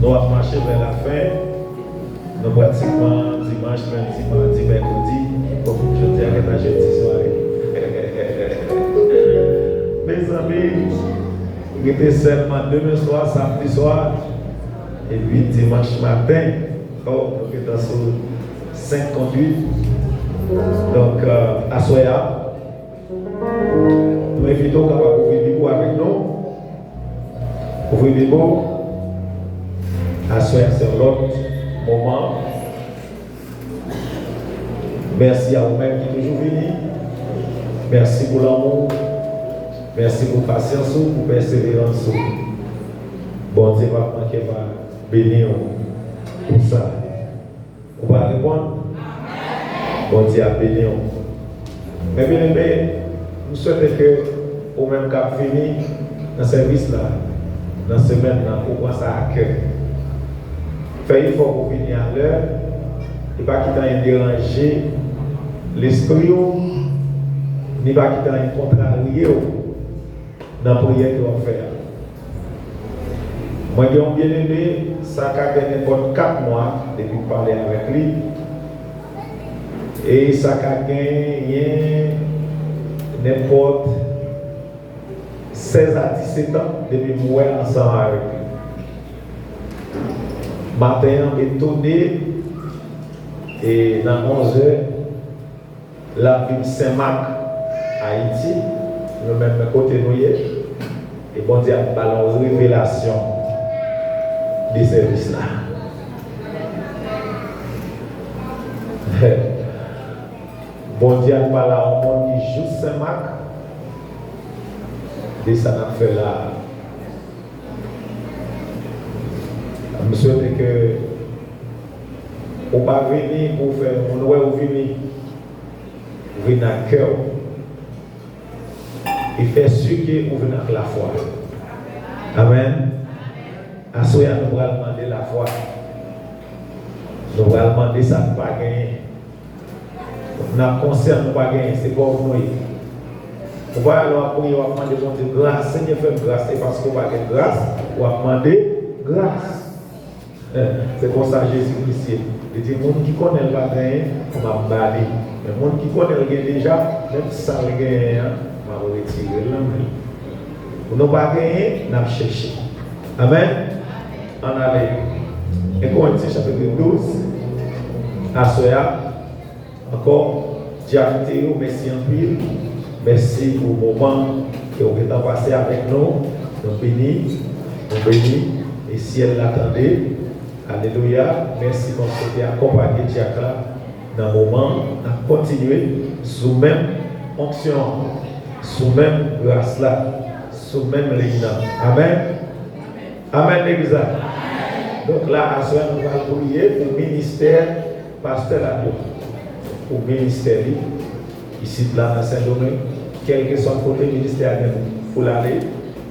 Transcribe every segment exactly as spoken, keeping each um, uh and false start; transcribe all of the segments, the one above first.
Nou ap mache vè lafen. Nou pratikman dimanch, lendi, madi, mèkredi. Bon, jodi a gentan jedi swa wi. Mezanmi, rete sèlman demen swa, samdi swa, epi dimanch maten. Oh, nou gentan sou senk kont uit. Donk, euh, aswè a, nou envite w kapab ouvri Bib ou avèk nou. Ouvri Bib ou. Aswè a se yon lòt moman. Mèsi a ou menm ki toujou vini. Mèsi pou lanmou w. Mèsi pou pasyans ou, pou pèseverans ou. Bondye p ap manke pa beni w pou sa. Ou pa reponn? Bondye ap beni w. Men byeneme, m swete ke ou menm k ap vini nan sèvis la, nan semèn nan, ou pran sa a kè. Fè efò pou w vini alè, e pa kite anyen deranje lespri w, ni pa kite anyen kontrarye w nan priyè ke w ap fè a. Mwen gen yon byeneme, sa ka gen nenpòt kat mwa depi m pale avèk li, e sa ka genyen nenpòt sèz a disèt an depi m wè ansanm avèk li. Maten an, m etone, e nan onz è, l ap vin Senmak, Ayiti, nou menm men kote nou ye, e Bondye ap ba l yon revelasyon de sèvis la. Bondye ap pale a yon moun ki jis Senmak de sa n ap fè la a. M swete ke ou pa vini pou w fè moun wè ou vini. Vin ak kè w. E fè si ke ou vin ak lafwa. Amèn. Aswè a, nou pral mande lafwa. Nou pral mande sa n pa genyen. N ap konsyan nou pa genyen, se pòv nou ye. Ou pa wè lè w ap priye, w ap mande Bondye gras, Senyè, fè m gras, se paske w pa gen gras, w ap mande gras. Se konsa Jezi Kris ye. Li di, moun ki konnen l pa genyen, m ap ba li. Men moun ki konnen l gen deja, menm sa l genyen an, m ap retire l nan men l. Pou nou pa genyen, n ap chèche. Amèn? Ann ale. En Korentyen chapit douz, aswè a, ankò, Dyak Teyo, mèsi anpil. Mèsi pou moman ke w gentan pase avèk nou. Nou beni, nou beni. E syèl la tande. Alelouya. Mèsi paske w te akonpanye dyak la nan moman an. N ap kontinye sou menm onksyon an, sou menm gras la, sou menm liy nan. Amèn. Amèn, legliz la. Donk la, aswè, nou pral priye pou ministè pastè Ladou. Pou ministè li, isit la nan Sendomeng, kèlkeswa kote ministè a gen pou l ale,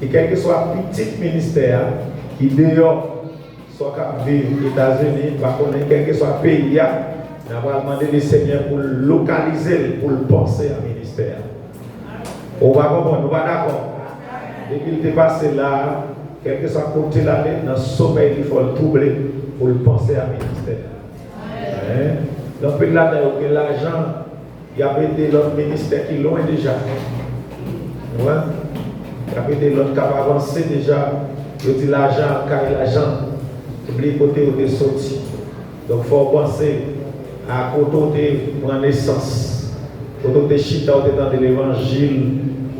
e kèlkeswa pitit ministè a ki deyò, swa k ap viv Etazini, m pa konnen, kèlkeswa peyi a, n a pral mande Lesenyè pou l lokalize l, pou l panse a ministè a. Ou pa konprann, ou pa dakò? Depi l te pase la a, kèlkeswa kote l ale, nan somèy li fò l twouble pou l panse a ministè a. Hein? Gen anpil ladan yo gen lajan, y ap ede lòt ministè ki lwen deja. Ou konprann? Y ap ede lòt k ap avanse deja. Yo di lajan ap kay lajan. Ou bliye kote yo te soti. Donk, fò w panse a kote w te pran nesans, kote w te chita, w te tande levanjil,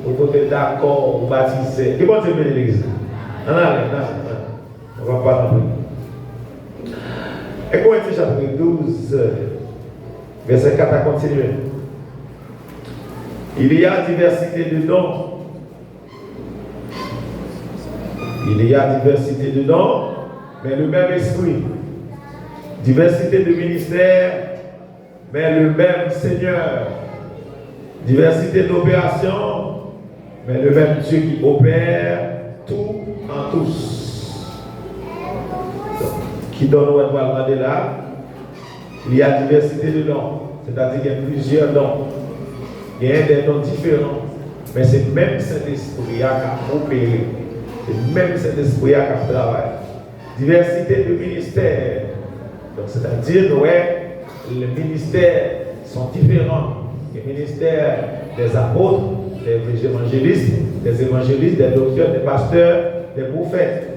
kote w te dakò, ou batize. Ke Bondye beni legliz la. Ann ale, ann ale, ann ale. Nou va pa tanpri. En Korentyen chapit douz, vèsè kat a kontinye. Il y a diversité de dons. Il y a diversité de dons, mais le même esprit. Diversité de ministères, mais le même Seigneur. Diversité d'opérations, mais le même Dieu qui opère tout en tous. Ki don nou wè nou pral mande la? Il y a diversité de dons, sètadi gen plizyè don. Genyen de don diferan, men se menm Sentespri a k ap opere. Se menm Sentespri a k ap travay. Diversité de ministères. Donc, c'est-à-dire, nou wè, les ministères sont différents. Le ministère des apôtres, des évangélistes, des évangélistes, des docteurs, des pasteurs, des prophètes.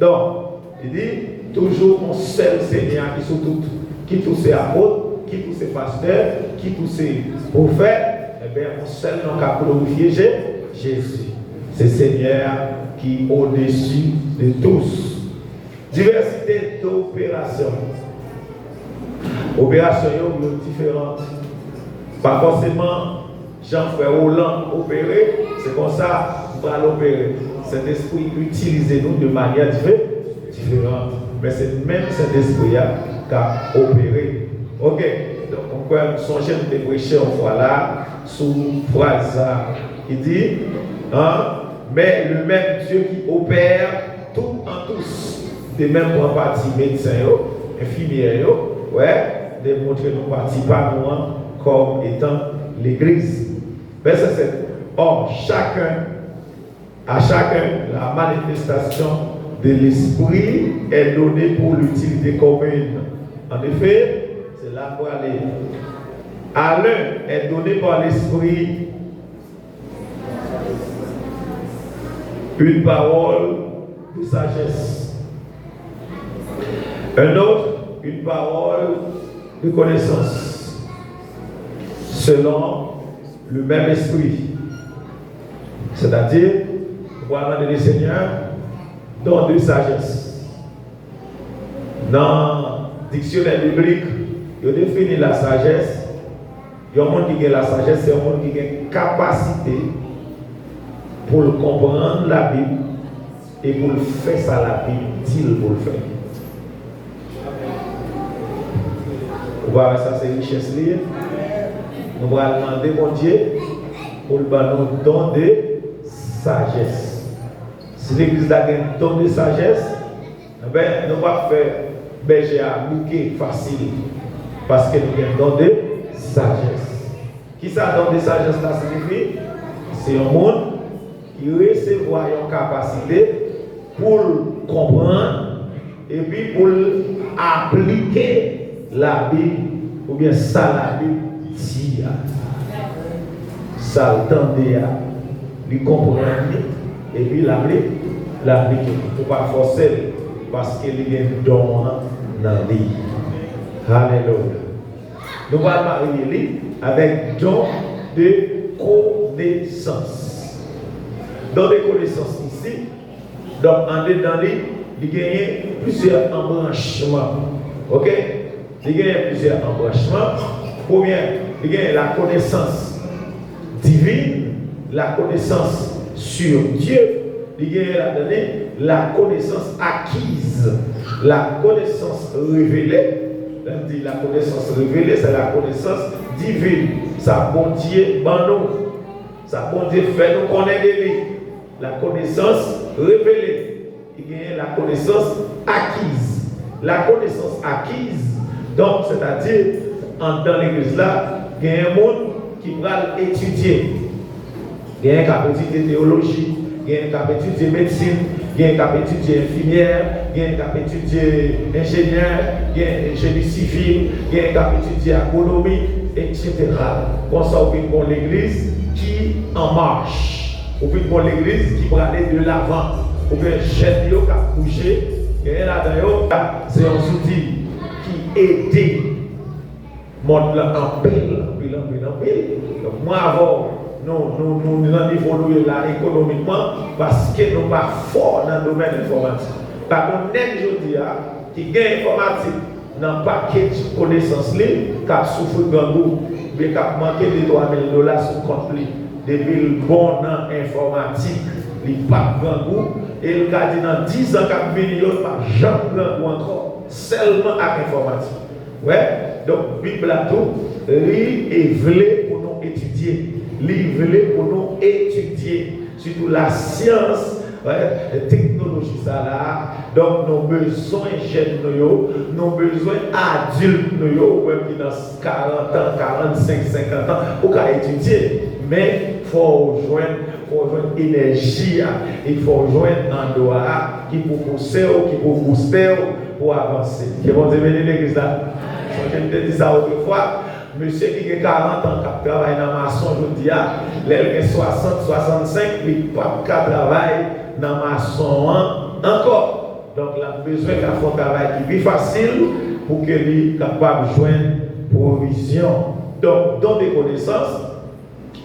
Donk, li di, toujou yon sèl Senyè ki sou tout. Kit ou se apot, kit ou se pastè, kit ou se pwofèt, ebyen, yon sèl non k ap glorifye Je-, Jezi. Se Senyè ki odesi de tous. Diversité d'opérations. Operasyon yo, yo diferan. Pa fòseman jan frè Roland opere, se konsa m pral opere. Sentespri itilize nou de manyè dife-, diferan. Men se menm Sentespri a k ap opere. Oke, donk, m kwè m sonje m te preche yon fwa la sou fraz sa ki di, hein, mais le même Dieu qui opère tout en tous. Te menm pran pati medsen yo, enfimyè yo, wè, te montre nou pati pa nou an comme étant legliz. Vèsè sèt. Or, chacun, à chacun, la manifestation de l'Esprit est donnée pour l'utilité commune. En effet, c'est là pour aller. À l'un est donné par l'Esprit une parole de sagesse. Un autre, une parole de connaissance. Selon le même esprit. C'est-à-dire, nou pral mande le Seigneur don de sagesse. Nan diksyonè biblik, yo defini la sajès, yon moun ki gen la sajès, se yon moun ki gen kapasite pou l konprann Labib e pou l fè sa Labib di l pou l fè. Ou pa wè sa se richès li ye? Nou pral mande Bondye pou l ban nou don de sajès. Si legliz la gen don de sajès, enben, nou p ap fè bèje a bouke fasil, paske nou gen don de sajès. Kisa don de sajès la siyifi? Se yon moun ki resevwa yon kapasite pou l konprann epi pou l aplike Labib oubyen sa Labib di a. Sa l tande a, li konprann li, epi l apli-, l aplike. Ou pa fòse l, paske li gen don an nan li. Alelouya. Nou pral marye li avèk don de konesans. Don de konesans isi, donk, andedan li, li genyen plizyè anbranchman. Oke? Li genyen plizyè anbranchman. Premye, li genyen la connaissance divine, la connaissance sur Dieu. Li genyen ladan li la connaissance acquise, la connaissance révélée. Lè m di la connaissance révélée, c'est la connaissance divine. Sa Bondye ban nou. Sa Bondye fè nou konnen de li. La connaissance révélée. Li genyen la connaissance acquise. La connaissance acquise, donk, sètadi, anndan legliz la, genyen moun ki pral etidye. Genyen k ap etidye teyoloji, genyen k ap etidye medsin, genyen k ap etidye enfimyè, genyen k ap etidye enjenyè, genyen jeni sivil, genyen k ap etidye agwonomi, etsetera. Konsa, ou vin gon legliz ki an mach. Ou vin gon legliz ki prale de lavan. Ou gen jèn yo k ap bouje. Genyen ladan yo, se yon zouti ki ede mond lan anpil, anpil, anpil, anpil. Donk, mwen avè w, nou, nou, nou nan nivo nou ye la ekonomikman, paske nou pa fò nan domèn enfòmatik. Pa gen nèg jodi a ki gen enfòmatik nan pakej konesans li, k ap soufri grangou, oubyen k ap manke de twa mil dola sou kont li, depi l bon nan enfòmatik, li p ap grangou, e l ka di nan diz an k ap vini yo, l p ap janm grangou ankò, sèlman ak enfòmatik. Wè, donk, Bib la tou, li e vle pou nou etidye. Li vle pou nou etidye, sitou lasyans, wè, teknoloji sa la. Donk, nou bezwen jèn nou yo, nou bezwen adilt nou yo, ou menm ki nan karant an, karannsenk, senkant an, ou ka etidye, men fò w jwenn Fò w jwenn enèji a, e fò w jwenn andwa a ki pou pouse w, ki pou bouste w pou w avanse. Ke Bondye beni legliz la. Sonje m te di sa otrefwa, mesye ki gen karant an k ap travay nan mason jodi a, lè l gen swasant, swasannsenk, li p ap ka travay nan mason an ankò. Donk, l ap bezwen ka fè yon travay ki pi fasil pou ke li kapab jwenn pwovizyon. Donk, don de konesans,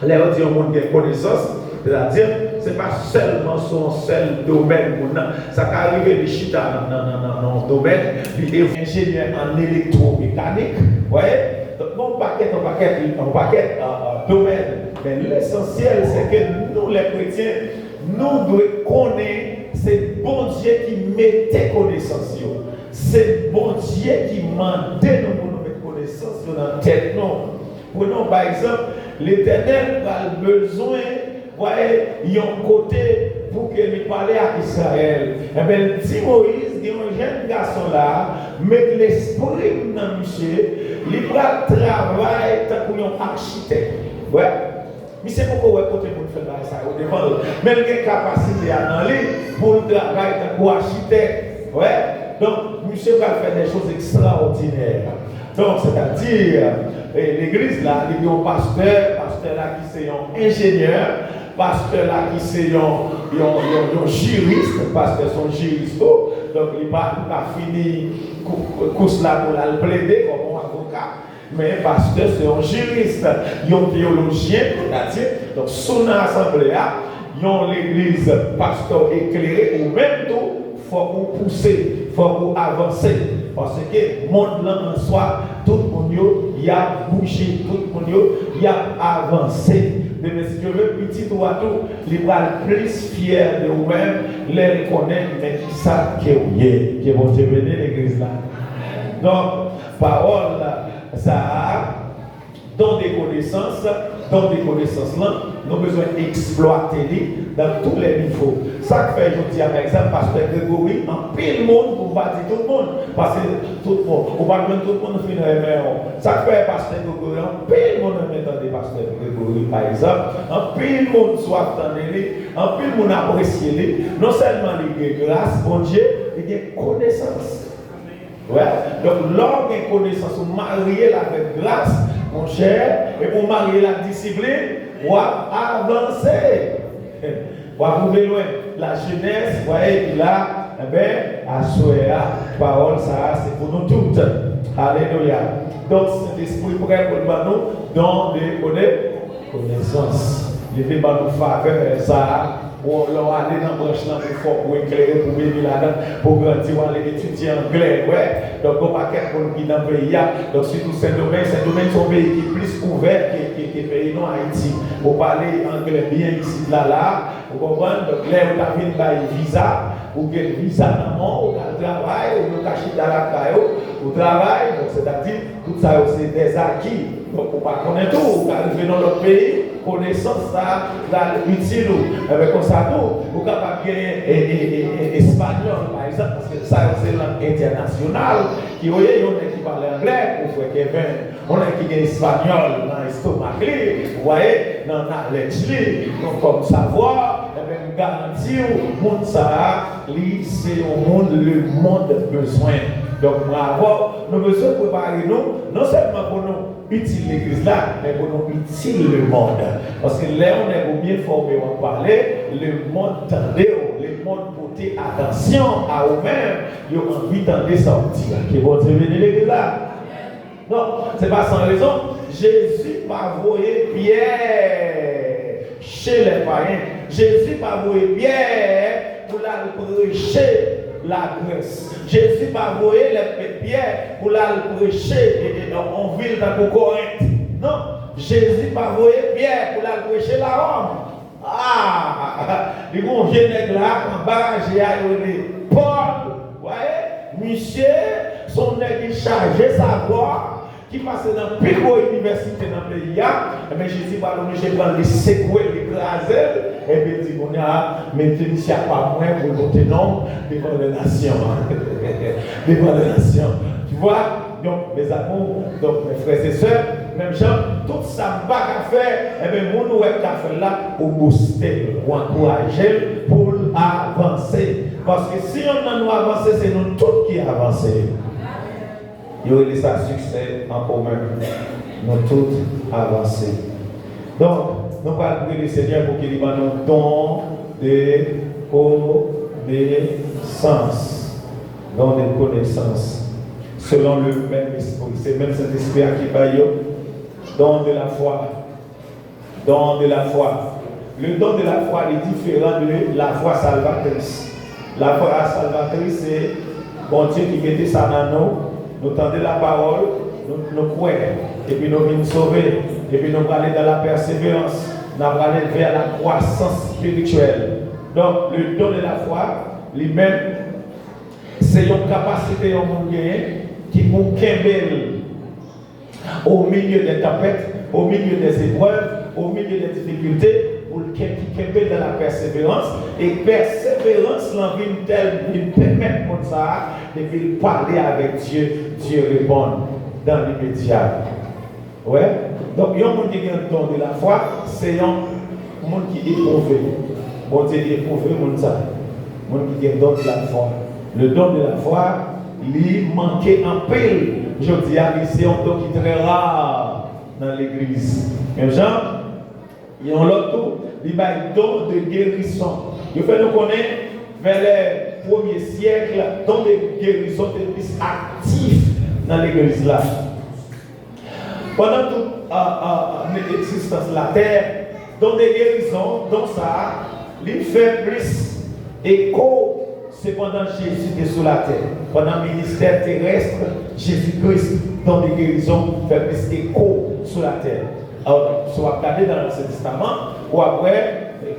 lè yo di yon moun gen konesans, sètadi, se pa sèlman sou yon sèl domèn moun nan. Sa ka rive li chita nan, nan, nan, nan, nan yon domèn, li te enjenyè an elektwomekanik, w voyez? Donk, gen yon pakèt, yon pakèt, yon pakèt, euh, euh, domèn. Men lesansyèl, se ke nou, lè kretyen, nou dwe konnen se Bondye ki mete konesans yo. Se Bondye ki mande nou pou nou met konesans yo nan tèt nou. Prenons pa egzanp, Letènèl pral bezwen, voye yon kote pou ke li pale ak Izrayèl. Enben, l di Moyiz, gen yon jèn gason la, met lespri m nan misye, li pral travay tankou yon achitèk. Wè, misye poko wè kote moun fè bagay sa yo devan l, men l gen kapasite a nan li pou l travay tankou achitèk. Wè, donk, misye pral fè de choz ekstraòdinè. Donk, sètadi, e, legliz la, li gen yon pastè, pastè la ki se yon enjenyè, pastè la ki se yon, yon, yon, yon jiris, pastè se yon jiris tou, donk li pa, li pa fini kou-, kous la pou l al plede kòm yon avoka, men pastè se yon jiris, yon teyolojyen, sètadi, donk si w nan asanble a, yon legliz, pastè w eklere, ou menm tou, fòk ou pouse, fòk ou avanse. Paske mond lan an swa, tout moun yo, y ap bouje, tout moun yo, y ap avanse. Demen, si Dye vle, pitit ou a tou, li pral plis fyè de ou menm, lè l konnen men kisa ke w ye. Ke Bondye beni legliz la. Donk, pawòl sa a, don de konesans, don de konesans lan, nou bezwen eksplwate li dans tous les niveaux. Sa k fè jodi a, pa egzanp, pastè Gregory, anpil moun, pou m pa di tout moun, paske tout moun, ou pa jwenn tout moun fin renmen w. Sa k fè pastè Gregory, anpil moun renmen tande pastè Gregory, pa egzanp, anpil moun swa ap tande li, anpil moun apresye li. Non sèlman li gen gras Bondye, li gen konesans. Wè, donk, lè w gen konesans, ou marye l avèk gras, monchè, epi w marye l ak disiplin, w ap avanse. W ap rive lwen. Lajenès, w wè, epi la, enben, aswè a, pawòl sa a, se pou nou tout. Alelouya. Donk, Sentespri prè pou l ban nou don de kone-, konesans. Li vle ban nou favè sa a. Ou, lè w ale nan branch lan, pou fòk ou eklere, pou beni ladan, pou grandi, w ale etidye anglè, wè. Donk, gon pakèt moun ki nan peyi a. Donk, sitou Sendomeng, Sendomeng se yon peyi ki plis ouvè ke, ke, ke peyi nou, Ayiti. Ou pale anglè byen isit la, la, ou konprann? Donk, lè yo ta vin bay viza, ou gen viza nan men w, ou al travay, ou yo ka chita lakay ou, ou travay, donk, sètadi, tout sa yo se dèzaki. Donk, ou pa konnen tou, ou ka rive nan lòt peyi, konesans sa a pral itil ou. Enben, konsa tou, ou kapab genyen e, e, e, e, espanyòl, pa egzanp, paske sa yo se lang entènasyonal ki yo ye, yon nèg ki pale anglè, ou frè Kevin, yon nèg ki gen espanyòl nan estomak li, ou vwaye, nan nalèj li, yon fòm savwa, enben, m garanti w, moun sa a, li se yon moun lemonn bezwen. Donk, mwen avè w, nou bezwen prepare nou, non sèlman pou nou itil legliz la, men pou nou itil lemonn. Paske lè yon nèg ou byen fòme w ap pale, lemonn tande w, lemonn pote atansyon a ou menm, yo anvi tande sa w di a. Ke Bondye beni legliz la. Non, se pa san rezon. Jezi pa voye Pyè chez les païens. Jezi pa voye Pyè pou l al preche Lagrès. Jezi pa voye lè Pyè pou l al preche e, e, yon vil tankou Korent. Non, Jezi pa voye Pyè pou l al preche Laròm. Ah, li gon vye nèg la anba raje a, yo rele Pòl. Wè, misye se yon nèg ki chaje savwa, ki pase nan pi gwo inivèsite nan peyi a, enben, Jezi pral oblije pran l, li sekwe l, li kraze l, epi l di, kounye a, mete misye apa mwen pou l pote non m devan lè nasyon an. Devan lè nasyon. Tu vois? Donk, mes amours, donk, mes frères et sœurs, menm jan, tout sa m pa ka fè, enben, moun ou wè k ka fè l la, ou booste l, ou ankouraje l pou l avanse. Paske si yonn nan nou avanse, se nou tout ki avanse. Yo rele sa siksè an komen. Nou tout avanse. Donk, nou pral priye Lesenyè pou ke li ban nou don de konesans. Don de konesans. Selon le menm espri. Se menm Sentespri a ki bay yo. Don de la foi. Don de la foi. Le don de la foi, li diferan de la foi salvatrice. La foi salvatrice, se Bondye ki mete sa nan nou. Nou tande lapawòl, nou, nou kwè, epi nou vin sove, epi nou prale dan la pèseverans, n ap prale vè la kwasans espirityèl. Donk, le don de la foi, li menm, se yon kapasite yon moun genyen ki pou kenbe l au milieu des tempêtes, au milieu des épreuves, au milieu des difficultés, pou l ken-, ki kenbe l dans la persévérance, e pèseverans lan vin tèl, vin pèmèt moun sa a, depi l pale avèk Dye, Dye reponn dans l'immédiat. Wè? Donk, yon moun ki gen don de la foi, se yon moun ki epwouve. Bondye epwouve moun sa. Moun ki gen don de la foi. Le don de la foi, li manke anpil. Jodi a, li se yon don ki trè ra nan legliz. Menm jan, yon lòt tou, li bay don de guérison. Yo fè nou konnen, vè lè premye syèk, don de guérison te plis aktif nan legliz la. Pandan tout, a, a, egzistans latè, don de gerizon, don sa a, li fè plis eko, se pandan Jezi te sou latè. Pandan ministè terès Jezi Kris, don de gerizon fè plis eko sou latè. Alò, si w ap gade nan Ansyen Testaman, w ap wè,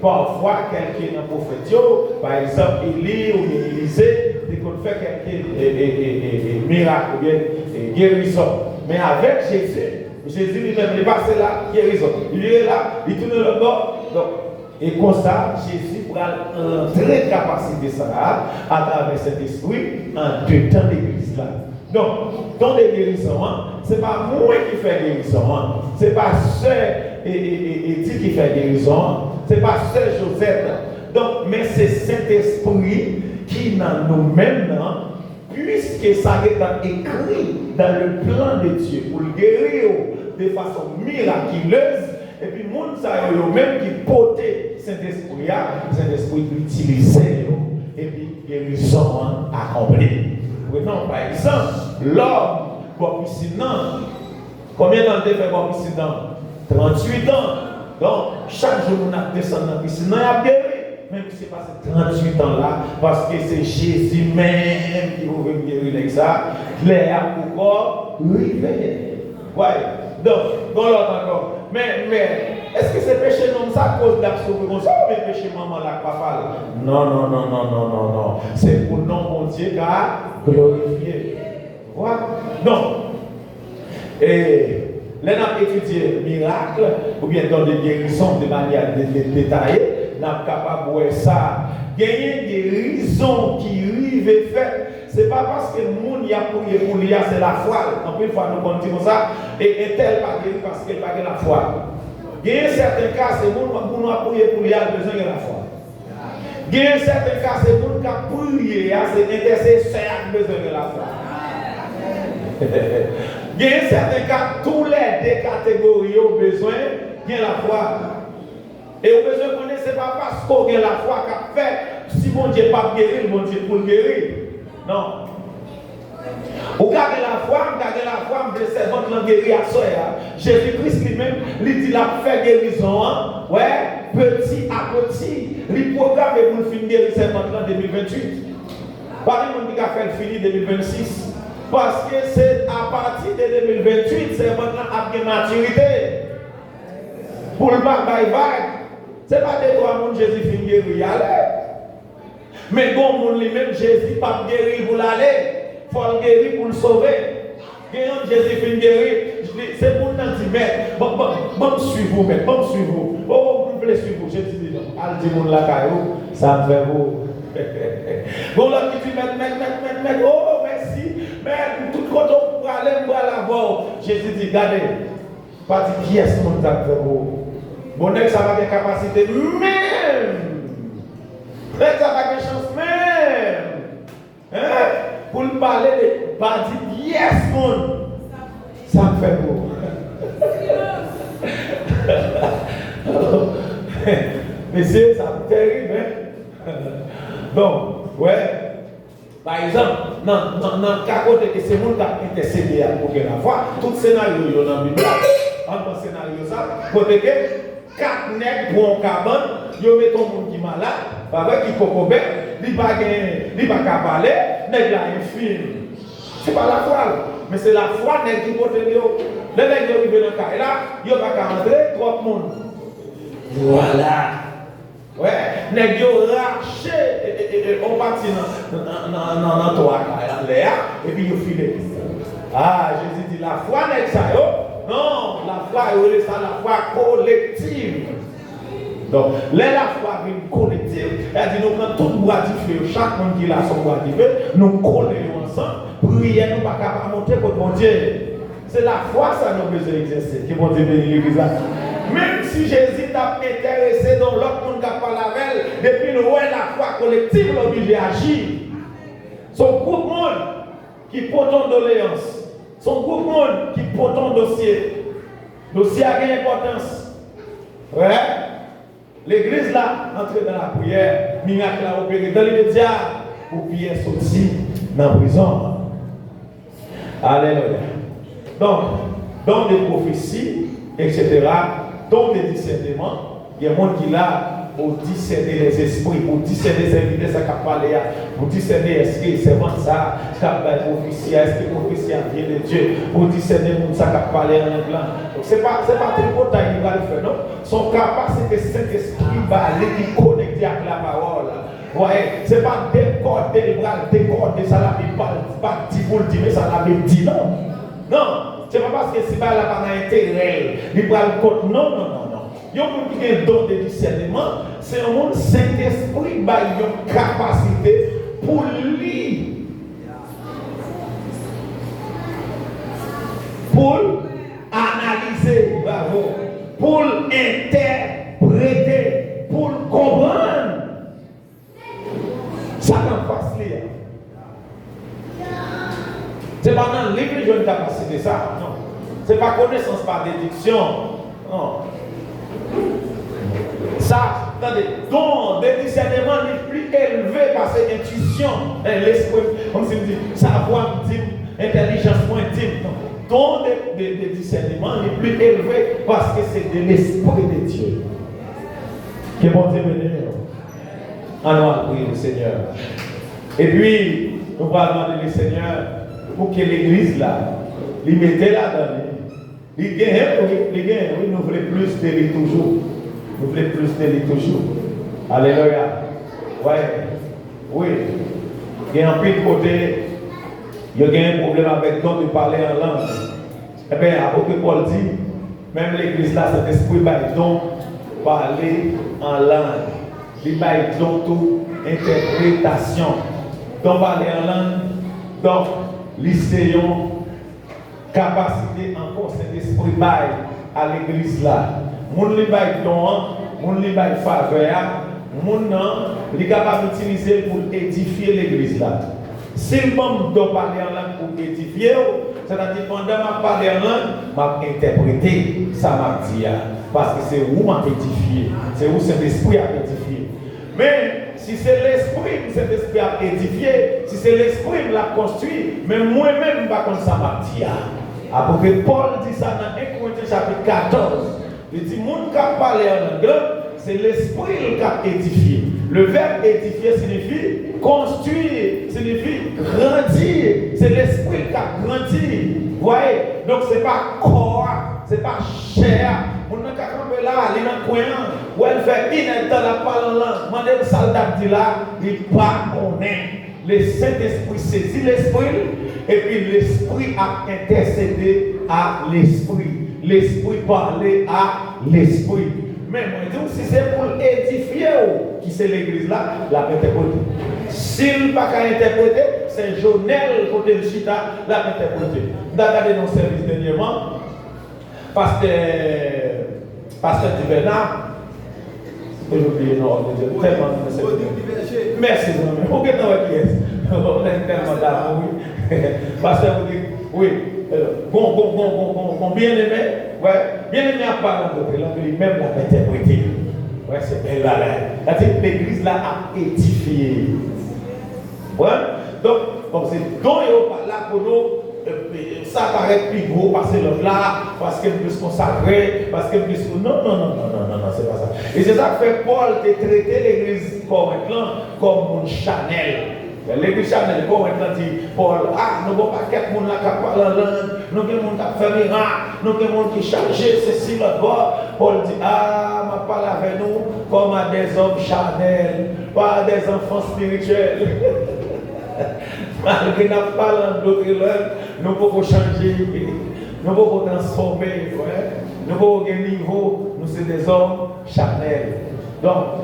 pafwa, kèlke nan pwofèt yo, pa egzanp, Eli oubyen Elize, te konn fè kèlke, e, e, e, e, e, mirak oubyen, e, gerizon. Men avèk Jezi, Jezi li menm, li pase la, gerizon. Li vire la, li tounen lòt bò. Donk, e konsa, Jezi pral rantre kapasite sa a, atravè Sentespri, andedan legliz la. Donk, don de gerizon an, se pa mwen ki fè gerizon an. Se pa sè, e, e, e, Edi ki fè gerizon an. Se pa sè Josette. Donk, men se Sentespri ki nan nou menm nan, piske sa gentan ekri dans le plan de Dieu pou l geri w de fason mirakilez, epi moun sa yo, yo menm ki pote Sentespri a, Sentespri itilize yo, epi gerizon an akonpli. Prenon, pa egzanp, lòm bò pisin nan. Konbyen tan l te fè bò pisin nan? Tranntuit an. Donk, chak jou moun ap desann nan pisin nan, y ap geri. Men misye pase tranntuit an la, paske se Jezi menm ki pou vin geri nèg sa, lè a poko rive. Wè, donk, gon lòt ankò. Men, men, èske se peche nonm sa k koz l ap soufri konsa, oubyen peche manman l ak papa l? Non, non, non, non, non, non, non. Se pou non Bondye ka glorifye. Wè? Donk, e, lè n ap etidye mirak oubyen don de gerizon de manyè de, de, detaye, n ap kapab wè sa. Genyen gerizon ki rive fèt, se pa paske moun y ap priye pou li a se lafwa l. Anpil fwa nou konn di konsa, e entèl pa geri paske l pa gen lafwa. Genyen sèten ka, se moun, moun w ap priye pou li a, l bezwen gen lafwa. Genyen sèten ka, se moun k ap priye a, se entèsesè a k bezwen gen lafwa. Genyen sèten ka, toulède kategori yo bezwen gen lafwa. E ou bezwen konnen, se pa paske w gen lafwa k ap fè, si Bondye p ap geri l, Bondye pou l geri. Non. Ou ka gen lafwa, m ka gen lafwa, m vle sèvant lan geri aswè a. Jezi Kris li menm, li di l ap fè gerizon an, wè, peti a peti. Li pwograme pou l fin geri sèvant lan de mil venntuit. Pa gen moun ki ka fè l fini de mil vennsis. Paske se apati de de mil venntuit, sèvant lan ap gen matirite. Pou l pa bay vag. Se pa de twa moun Jezi fin geri, y ale. Men gon moun li menm, Jezi p ap geri l pou l ale. Fò l geri pou l sove. Gen yonn Jezi fin geri, li, se moun nan di, Mèt, ban, ban, ban m swiv ou, Mèt, ban m swiv ou. O, m vle swiv ou. Jezi di, Non, al di moun lakay ou sa m fè pou ou. Gon lòt ki di, Mèt, Mèt, Mèt, Mèt, Mèt, o, mèsi, Mèt, tout kote w prale, Gade, pa di pyès moun sa k fè pou ou. Bon, nèg sa pa gen kapasite menm. Nèg sa pa gen chans menm. Hein? Pou l pale de pa di pyès moun sa k fè pou ou. Mesye, sa tèrib, hein? Donk, wè, pa egzanp, nan, nan, nan ka kote ke se moun k ap entèsede a pou gen lafwa, tout senaryo yo nan Bib la. Ann pran senaryo sa, kote ke kat nèg pran yon kabann, yo met yon moun ki malad, pa vre, ki kokobe, li pa gen, li pa ka pale, nèg la enfim. Se pa lafwa l, men se lafwa nèg ki pote l yo. Lè nèg yo rive nan kay la, yo pa ka antre, twòp moun. Vwala. Wè, nèg yo rache, e, e, e, e, yon pati nan, nan, nan, nan, nan twa kay la, anlè a, epi yo file. Ah, Jezi di, lafwa nèg sa yo, non, lafwa, yo rele sa lafwa kolektiv. Donk, lè lafwa vin kolektiv, sa di nou pran tout bwa dife yo, chak moun ki la se yon bwa dife, nou kole yo ansanm, priyè nou pa ka pa monte kot Bondye. Se lafwa sa nou bezwen egzèse. Ke Bondye beni legliz la. Menm si Jezi t ap enterese nan lòt moun k ap pale avè l, depi l wè lafwa kolektiv, l oblije aji. Se yon gwoup moun ki pote yon doleyans. Se yon gwoup moun ki pote yon dosye. Dosye a gen enpòtans. Wè. Legliz la antre nan lapriyè, mirak la opere dan limedya pou Pyè soti nan prizon an. Alelouya. Donk, don de pwofesi, etsetera, don de disèneman, gen moun ki la pou disène lèzespri, pou disène sèvitè sa k ap pale a, pou disène èske sèvant sa k ap bay pwofesi a, èske pwofesi a vyen de Dye, pou disène moun sa k ap pale an lang lan. Donk, se pa, se pa tripotay li pral fè, non. Se yon kapasite Sentespri ba li ki konekte ak lapawòl. Vwayè, se pa dekòde li pral dekòde sa Labib pa, pa di pou l di, men sa Labib di, non. Non, se pa paske si bagay la pa nan enterè l, li pral kont, non, non, non, non. Yon moun ki gen don de disèneman, se yon moun Sentespri bay yon kapasite pou li, pou l analize, bravo, pou l entèprete, pou l konprann sa k anfas li a. Se pa nan liv li jwenn kapasite sa, non. Se pa konesans pa dediksyon, non. Sa, tande, don de disèneman li pli elve pase entwisyon, en, lespri, kòmsi m di, savwa m di m, entèlijans mwen di m, non. Don de, de, de disèneman li pli elve paske se de lespri de Dye. Ke Bondye beni nou. Ann nou al priye Lesenyè. Epi, nou pral mande Lesenyè pou ke legliz la, li mete ladan li. Li genyen, wi, li genyen, wi, nou vle plis de li toujou. Nou vle plis de li toujou. Alelouya. Wi, wi. Gen anpil kote, yo genyen pwoblèm avèk don de pale an lang. Ebyen, apot Pòl di, menm legliz la, Sentespri bay don pale an lang. Li bay don tou entèpretasyon. Don pale an lang, donk, li se yon kapasite ankò Sentespri bay a legliz la. Moun li bay don an, moun li bay favè a, moun nan, li kapab itilize l pou l edifye legliz la. Si l ban m don pale an lang pou edifye w, sètadi pandan m ap pale an lang, m ap entèprete sa m ap di a. Paske se ou m ap edifye, se ou Sentespri ap edifye. Men, si se lespri m, Sentespri ap edifye, si se lespri m, l ap konstwi, men mwen menm, m pa konn sa m ap di a. Apot Pòl di sa nan en Korentyen chapit katòz. Li di, moun k ap pale an lang lan, se lespri l k ap edifye. Le vèb edifye siyifi konstwi, siyifi grandi. Se lespri l k ap grandi. Vwayè? Donk, se pa kò a, se pa chè a. Moun nan ka kanpe la, li nan kwen an. Wè l fè inèdtan l ap pale an lang. Mande l sa l t ap di la, li pa konnen. Le Sentespri sezi lespri l, epi lespri ap entèsede a lespri. Lespri pale a lespri. Men mwen di w, si se pou l edifye w, ki se legliz la, l ap entèprete. Si l pa ka entèprete, se Jonèl kote l chita, l ap entèprete. M ta gade nan sèvis dènyèman, Pastè, pastè Divèna, toujou bliye non, Rodrigue, tèlman nou se Rodrigue Diverger. Mèsi, zanmi. Ou gentan wè kiyès. Ou tèlman damou, wi. Pastè Rodrigue, wi. Gon, gon, gon, gon, gon, gon, byeneme, wè. Byeneme ap pale an kote lang li menm l ap entèprete. Wè, se bèl bagay. Sa di legliz la ap edifye. Konprann? Donk, kòm se don yo pa la pou nou, e, e, sa parèt pi gwo pase lòt la, paske m plis konsakre, paske m plis, non, non, non, se pa sa. E se sa k fè Pòl te trete legliz Kòrent lan kòm moun chanèl. Legliz chanèl Kòrent lan di Pòl, a, nou gen yon pakèt moun la k ap pale an lang, nou gen moun k ap fè mirak, nou gen moun ki chaje sesi lòt bò. Pòl di, a, m ap pale avè nou kòm a dèzòm chanèl, pa a dèzanfan espirityèl. Malgre n ap pale an dòt lang, nou poko chanje, nou poko transfòme, wè. Nou poko gen nivo, nou se dèzòm chanèl. Donk,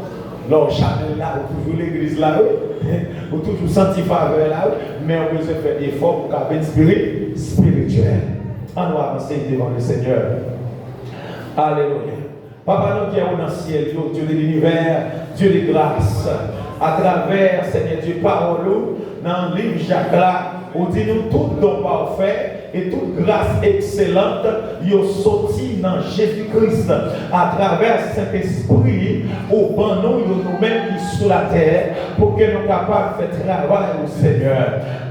lè w chanèl la, ou toujou legliz la, wi. Ou toujou santi favè la, wi. Men ou bezwen fè efò pou w ka vin espiri-, espirityèl. Ann nou avanse devan le Senyè. Alelouya. Papa nou ki è o nan syèl yo, Dye de linivè, Dye de gras, atravè, Senyè Dye, pawòl ou nan liv Jak la, ou di nou tout don pafè e tout gras ekselant yo soti nan Jezi Kris. Atravè Sentespri ou ban nou yo, nou menm ki sou latè, pou ke nou kapab fè travay ou, Senyè.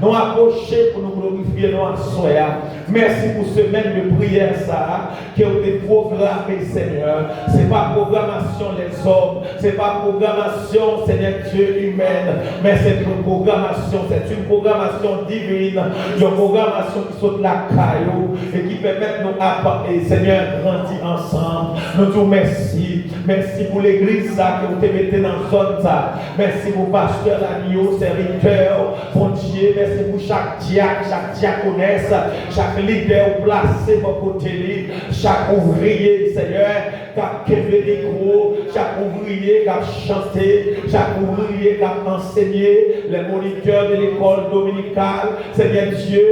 Nou apwoche pou nou glorifye non aswè a. Mèsi pou semèn de priyè sa a ke w te pwograme, Senyè. Se pa pwogramasyon lèzòm, se pa pwogramasyon, Senyè Dye, imèn, men se yon pwogramasyon, c'est une programmation divine, yon pwogramasyon ki sot lakay ou e ki pèmèt nou ap, e, Senyè, grandi ansanm. Nou di w mèsi. Mèsi pou legliz sa ke w te mete nan zòn sa. Mèsi pou pastè Lanio, sèvitè w, Bondye. Mèsi pou chak dyak, chak dyakonès, chak lidè ou plase bò kote li, chak ouvriye, Senyè, k ap kenbe mikwo, chak ouvriye k ap chante, chak ouvriye k ap ansenye, les moniteurs de l'école dominicale, Senyè Dye,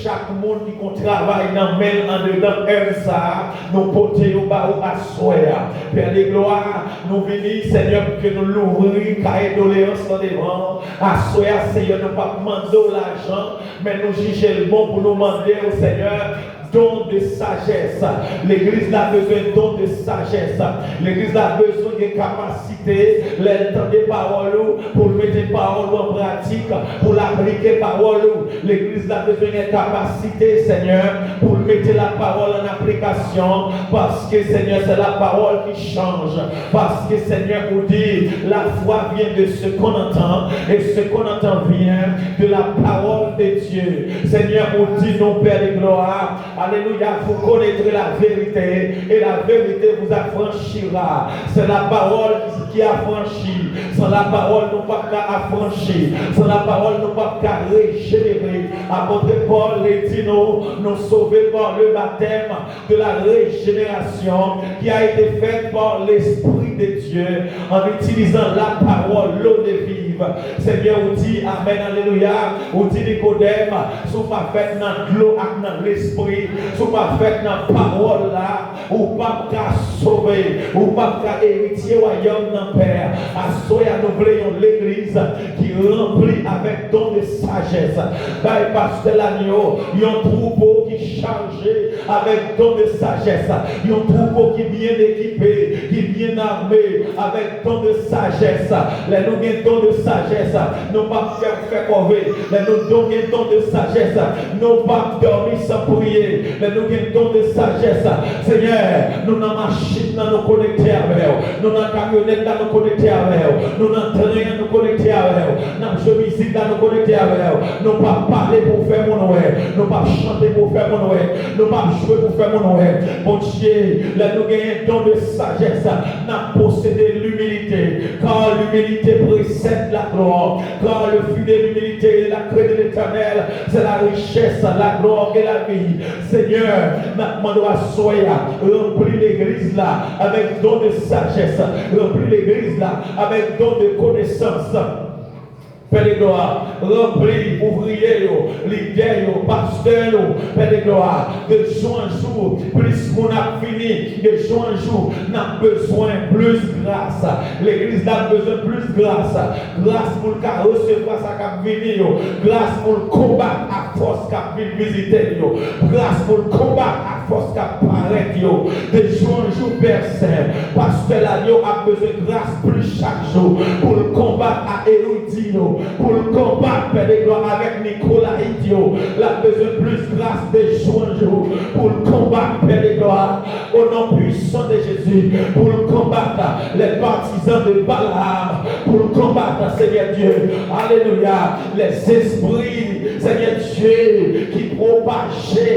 chak moun ki gon travay nan men l andedan èv sa a, nou pote yo ba ou aswè a. Pè de glwa, nou vini, Senyè, pou ke nou louvri kaye doleyans lan devan w. Aswè a, Senyè, nou p ap mande w lajan, men nou jije l bon pou nou mande w, Senyè, don de sajès. Legliz la bezwen don de sajès. Legliz la bezwen gen kapasite, lè l tande pawòl ou, pou l mete pawòl ou an pratik, pou l aplike pawòl ou. Legliz la bezwen gen kapasite, Senyè, pou l mete lapawòl an aplikasyon, paske, Senyè, se lapawòl ki chanje. Paske, Senyè, ou di, la foi vient de ce qu'on entend, et ce qu'on entend vient de la parole de Dieu. Senyè, ou di nou, Pè de glwa, alelouya, vous connaîtrez la vérité, et la vérité vous affranchira. C'est la parole qui affranchit. San lapawòl, nou p ap ka afranchi. San lapawòl, nou p ap ka rejenere. Apot Pòl di nou, nou sove pa le batèm de la réjénération qui a été faite par l'Esprit de Dieu en utilisant la parole, l'eau de vie. Senyè, ou di, amèn, alelouya, ou di Nikodèm, si w pa fèt nan dlo ak nan Lespri, si w pa fèt nan pawòl la, ou p ap ka sove, ou p ap ka eritye wayòm nan Pè. Aswè a, nou vle yon legliz ki ranpli avèk don de sajès. Bay pastè Lanio yon twoupo ki chaje avèk don de sajès, yon twoupo ki byen ekipe, ki byen ame avèk don de sajès. Lè nou gen don de sajès, nou p ap fè, fè kòve. Lè nou don, gen don de sajès, nou p ap dòmi san priye. Lè nou gen don de sajès, Senyè, nou nan machin nan, nou konekte avè w. Nou nan kamyonèt la, nou konekte avè w. Nou nan tren an, nou konekte avè w. N ap jwe mizik la, nou konekte avè w. Nou p ap pale pou fè moun wè. Nou p ap chante pou fè moun wè. Nou p ap jwe pou fè moun wè. Bondye, lè nou genyen don de sajès, n ap posede limilite. Car l'humilité précède la gloire. Car le fruit de l'humilité est la crainte de l'Éternel. C'est la richesse, la gloire et la vie. Senyè, n ap mande w aswè a, ranpli legliz la avèk don de sajès, ranpli legliz la avèk don de konesans. Pè de glwa, ranpli ouvriye yo, lidè yo, pastè nou, Pè de glwa, de jou an jou, plis moun ap vini, de jou an jou, n ap bezwen plis gras. Legliz la ap bezwen plis gras. Gras pou l ka resevwa sa k ap vini yo. Gras pou l konbat ak fòs k ap vin vizite l yo. Gras pou l konbat ak fòs k ap parèt yo. De jou an jou, Pè Sen, pastè Lanyo ap bezwen gras plis chak jou pou l konbat ak eridi yo, pou l konbat, Pè de glwa, avèk Nikolayit yo. L ap bezwen plis gras de jou an jou pou l konbat, Pè de glwa, o non pwisan de Jezi, pou l konbat lè patizan de Balaam, pou l konbat, Senyè Dye, alelouya, lèzespri, Senyè Dye, ki pwopaje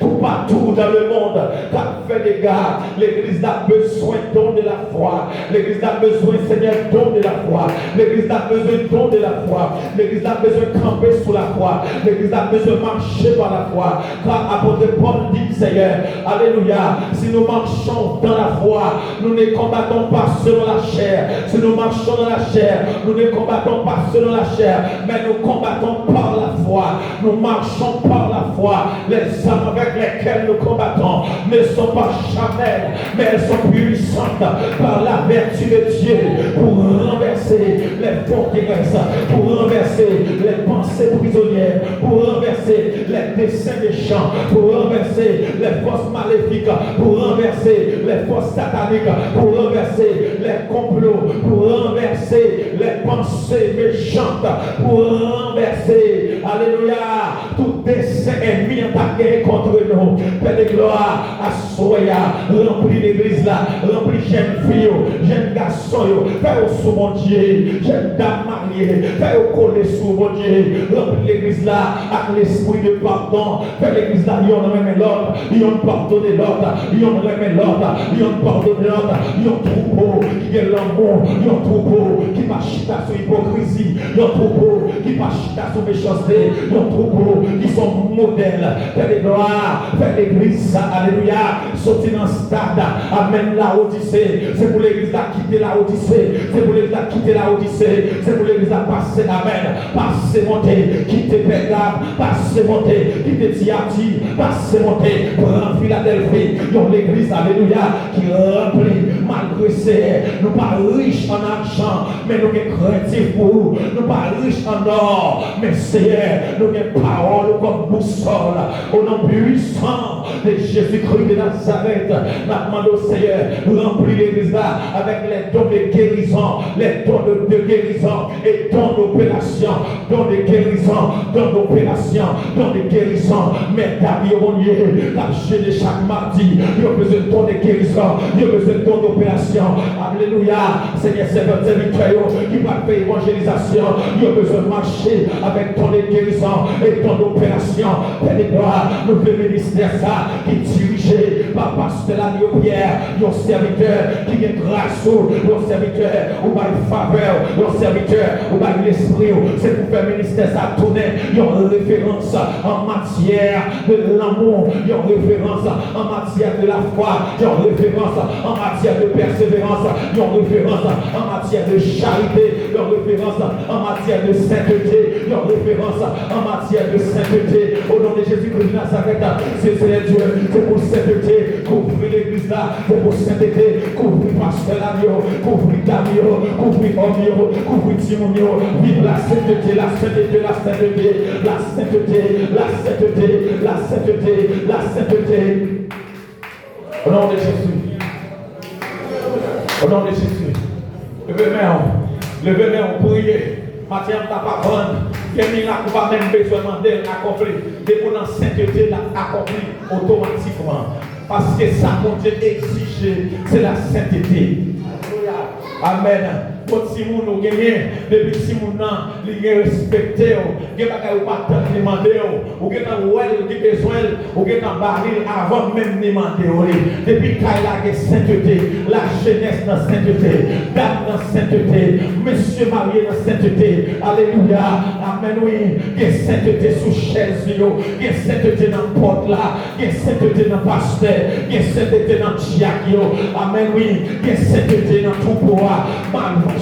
toupatou dans le monde, k ap fè dega. Legliz la bezwen don de la fwa. Legliz la bezwen, Senyè, don de la fwa. Legliz la bezwen don de la fwa. Legliz la bezwen kanpe sou lafwa. Legliz la bezwen mache pa lafwa. Ka apot Pòl di, Senyè, alelouya, si nou machons dans la foi, nous ne combattons pas selon la chair. Si nou machons dans la chair, nous ne combattons pas selon la chair, mais nous combattons par la foi. Nous marchons par la foi. Les armes avec lesquelles nous combattons ne sont pas charnelles, mais elles sont puissantes par la vertu de Dieu pour renverser les forteresses, pour renverser les pensées prisonnières, pour renverser les desseins méchants, pour renverser les forces maléfiques, pour renverser les forces sataniques, pour renverser les complots, pour renverser les pensées méchantes, pour renverser, alléluia, tout dessein ènmi an t ap genyen kont nou. Pè de glwa, aswè a, ranpli legliz la, ranpli jèn fi yo, jèn gason yo, fè yo sou Bondye, jèn dam marye, fè yo kole sou Bondye, ranpli legliz la ak lespri de padon, fè legliz la yonn renmen lòt, yonn padone lòt, yonn renmen lòt, yonn padone lòt, yon twoupo ki gen lanmou, yon twoupo ki pa chita sou ipokrizi, yon twoupo ki pa chita sou mechanste, yon twoupo ki se yon modèl. Pè de glwa, fè legliz sa, alelouya, soti nan stad, amèn, Lawodise. Se pou legliz la kite Lawodise. Se pou legliz la kite Lawodise. Se pou legliz la pase, amèn, pase monte, kite Pègam, pase monte, kite Tiyati, pase monte, pran Filadèlfi. Yon legliz, alelouya, ki ranpli, malgre se nou pa rich an ajan, men nou gen krentif pou ou. Nou pa rich an nò, men Seyè, nou gen pawòl ou kòm bousòl. O non pwisan de Jezikri de Nazarèt, n ap mande w, Seyè, ranpli legliz la avèk les dons de guérison, les dons de, de guérison et dons d'opération, dons de guérison, dons d'opération, dons de guérison. Medam yo, Bondye, k ap jene chak madi, yo bezwen don de guérison, yo bezwen don d'opération. Alelouya. Senyè, sèvant, sèvitè yo ki pral fè evanjelizasyon, yo bezwen mache avèk don de guérison et don d'opération. Pè de glwa, nou vle ministè sa ki dirije pa pastè Lanyo Pyè, yon sèvitè ki gen gras ou, yon sèvitè ou bay favè, yon sèvitè ou bay lespri ou. Se pou fè ministè sa tounen yon referans an matyè de lanmou, yon referans an matyè de lafwa, yon referans an matyè de pèseverans, yon referans an matyè de charite, yon referans an matyè de sentete, yon referans an matyè de sentete. O non de Jezikri de Nazarèt, se Seyè Dye, se pou sentete kouvri legliz la, se pou sentete kouvri pastè Lanyo, kouvri dam yo, kouvri òm yo, kouvri timoun yo. Viv la sentete, la sentete, la sentete, la sentete, la sentete, la sentete, la sentete. O non de Jezi. O non de Jezi. Leve men w. Leve men w, priye. Maten an, m t ap aprann gen mirak ou pa menm bezwen mande l akonpli. Depi w nan sentete, l ap akonpli otomatikman. Paske sa Bondye egzije, se la sentete. Amèn. Bon, timoun ou genyen, depi timoun nan, li gen respekte w, gen bagay ou pa tann li mande w, ou gentan wè l, li bezwen l, ou gentan ba li l avan menm li mande w li. Depi kay la gen sentete, lajenès nan sentete, dam nan sentete, mesye marye nan sentete. Alelouya. Amèn, wi. Gen sentete sou chèz yo, gen sentete nan pòt la, gen sentete nan pastè, gen sentete nan dyak yo. Amèn, wi. Gen sentete nan twoupo a. Malvan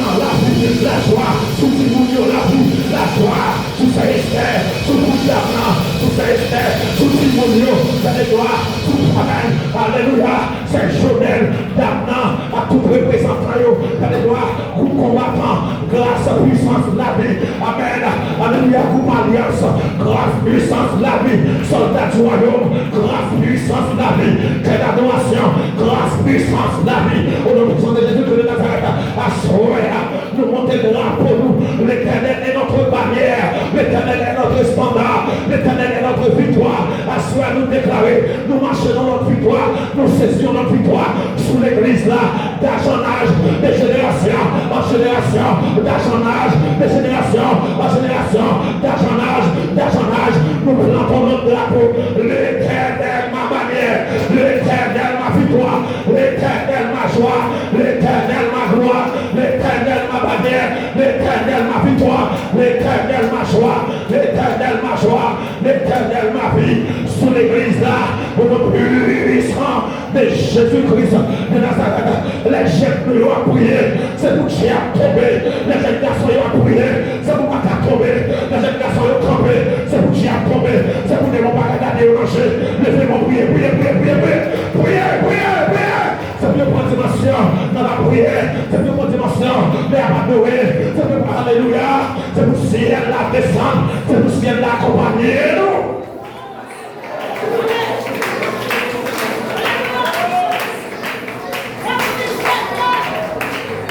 nan lavi, lajwa sou timoun yo, lavi, lajwa sou sè Estè, sou fout dam nan, sou sè Estè, sou timoun yo, tande glwa, sou fanm, alelouya, sè Jonèl, dam nan, ak tout reprezantan yo, tande glwa, gwoup konbatan, gras, pwisans, lavi, amèn, alelouya, gwoup alyans, gras, pwisans, lavi, sòlda di wayòm, gras, pwisans, lavi, kè dadorasyon, gras, pwisans, lavi, o non pwisan de Jezi de Nazarèt, aswè a, nou monte drapo nou. L'Éternel est notre bannière. L'Éternel est notre standard. L'Éternel est notre victoire. Aswè nou deklare, nou mache nan lòd viktwa, nou sezi yon lòd viktwa sou legliz la, d'ajannaj de génération en génération, d'ajannaj de génération en génération, d'ajannaj, d'ajannaj, nou plante yon lòt drapo. L'Éternel ma bannière, l'Éternel ma victoire, l'Éternel ma joie, l'Éternel ma gloire, l'Éternel ma bannière, l'Éternel ma victoire, l'Éternel ma joie, l'Éternel ma joie, l'Éternel ma vie. Sou legliz la, o non pwisan de Jezi Kris de Nazarèt, lè jèn nou yo ap priye, se pou dyab tonbe. Lè jèn gason yo ap priye, se pou makak tonbe. Lè jèn gason yo kanpe, se pou dyab tonbe. Se pou demon pa ka gade yo nan je. Leve men w, priye, priye, priye, priye, priye. Priye, priye, priye, priye. Se pou yo pran dimansyon nan lapriyè. Se pou yo pran dimansyon de Alelouya. Se pou syèl la desann, se pou syèl la akonpanye nou.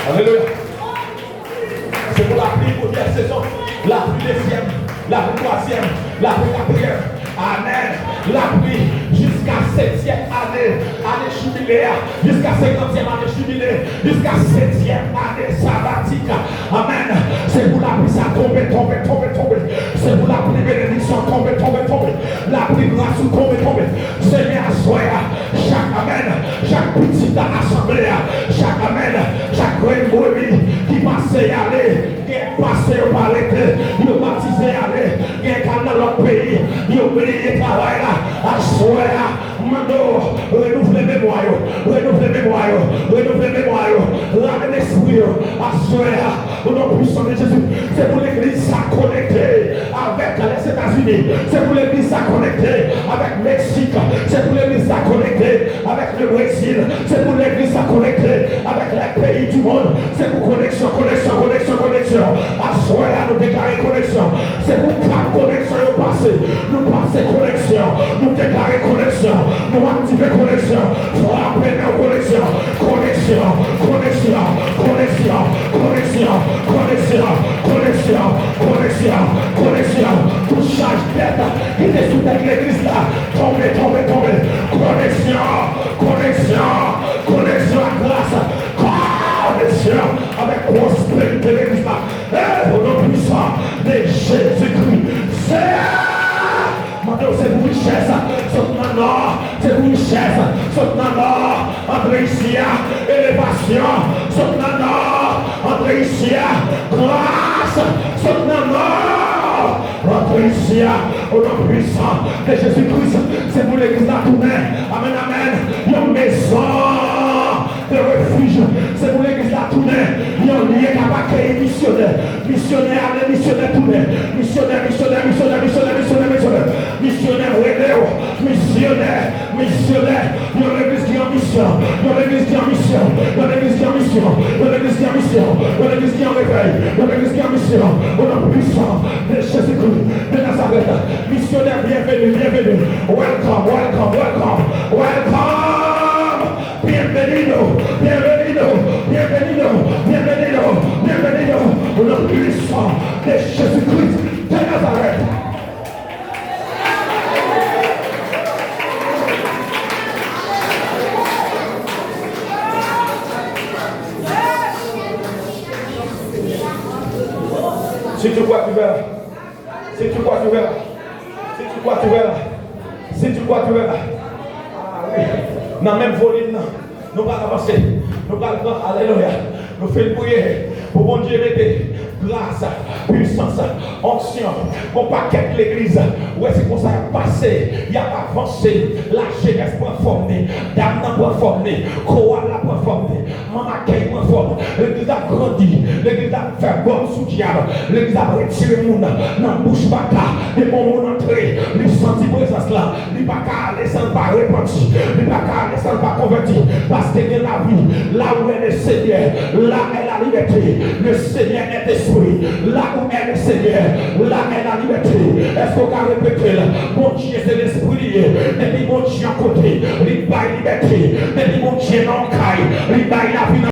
Alelouya. Se pou lapli premyè sezon, lapli dezyèm, lapli twazyèm, lapli katriyèm. Amèn. Lapli jiska setyèm ane, ane jibile a, jiska senkantyèm ane jibile, jiska setyèm ane sabatik. Amèn. Se pou lapli sa tonbe, tonbe, tonbe, tonbe. Se pou lapli benediksyon tonbe, tonbe, tonbe. Lapli gras ou tonbe, tonbe. Senyè, aswè a, chak, amèn, chak pitit a asanble a, chak, amèn, chak grenn brebi ki pase y ale, gen pase yo pa rete, yo batize y ale, gen k al nan lòt peyi, yo bliye travay la. Aswè a, m mande w, renouvle memwa yo, renouvle memwa yo, renouvle memwa yo, rale lespri yo. Aswè a, o non pwisan de Jezi, se pou legliz sa konekte avèk Lèzetazini, se pou legliz sa konekte avèk Meksik, se pou legliz sa konekte avèk le Brezil, se pou legliz sa konekte avèk lè peyi di mond. Se pou koneksyon, koneksyon, koneksyon, koneksyon. Aswè a, nou deklare koneksyon. Se pou kab koneksyon yo pase. Nou pase koneksyon. Nou deklare koneksyon. Nou aktive koneksyon. Frape nan koneksyon. Koneksyon, koneksyon, koneksyon, koneksyon, koneksyon, koneksyon, koneksyon, koneksyon. Tout chaj dèt ki te sou tèt legliz la, tonbe, tonbe, tonbe. Koneksyon, koneksyon, koneksyon ak gras. Koneksyon avèk pwosperite legliz la. E o non pwisan de Jezikri. Senyè! Mande w se pou richès sot nan nò, se pou richès sot nan nò, antre isi a, elevasyon sot nan nò, antre isi a, gras sot nan nò, antre isi a, o non pwisan de Jezi Kris, se pou legliz la tounen, amèn, amèn, yon mezon de refij, se pou legliz la tounen yon lye k ap akeyi misyonè. Misyonè ale, misyonè tounen. Misyonè, misyonè, misyonè, misyonè, misyonè, misyonè. Misyonè rele w. Misyonè, misyonè. Yon legliz ki an misyon. Yon legliz ki an misyon. Yon legliz ki an misyon. Yon legliz ki an misyon. Yon legliz ki an revèy. Yon legliz ki an misyon. O non pwisan de Jezi Kris de Nazarèt. Misyonè, byenveni, byenveni. Welcome, welcome, welcome. Welcome. Bienvenido, bienvenido, bienvenido, bienvenido, bienvenido. O non pwisan de Jezi Kris de Nazarèt. Si tu crois, tu verras. Si tu crois, tu verras. Si tu crois, tu verras. Si tu crois, tu verras. Ah, wi. Nan menm volim nan, nou pral avanse. Nou pral pran, alelouya. Nou fin priye pou Bondye mete gras, pwisans, onksyon, yon pakèt legliz. Ou wè, se konsa y ap pase, y ap avanse. Lajenès pran fòm li, dam nan pran fòm li, koral la pran fòm li. Manm akèy pran fòm. Legliz la grandi. Legliz la fè bòm sou dyab. Legliz la retire moun nan bouch baka. Depi yon moun antre, li santi prezans la. Li pa ka ale san l pa repanti. Li pa ka ale san l pa konvèti. Paske gen lavi. Là où est le Seigneur, là est la liberté. Le Seigneur est esprit. Là où est le Seigneur, là est la liberté. Èske w ka repete l? Bondye se lespri li ye. Depi Bondye yon kote, li bay libète. Depi Bondye nan yon kay, li bay lavi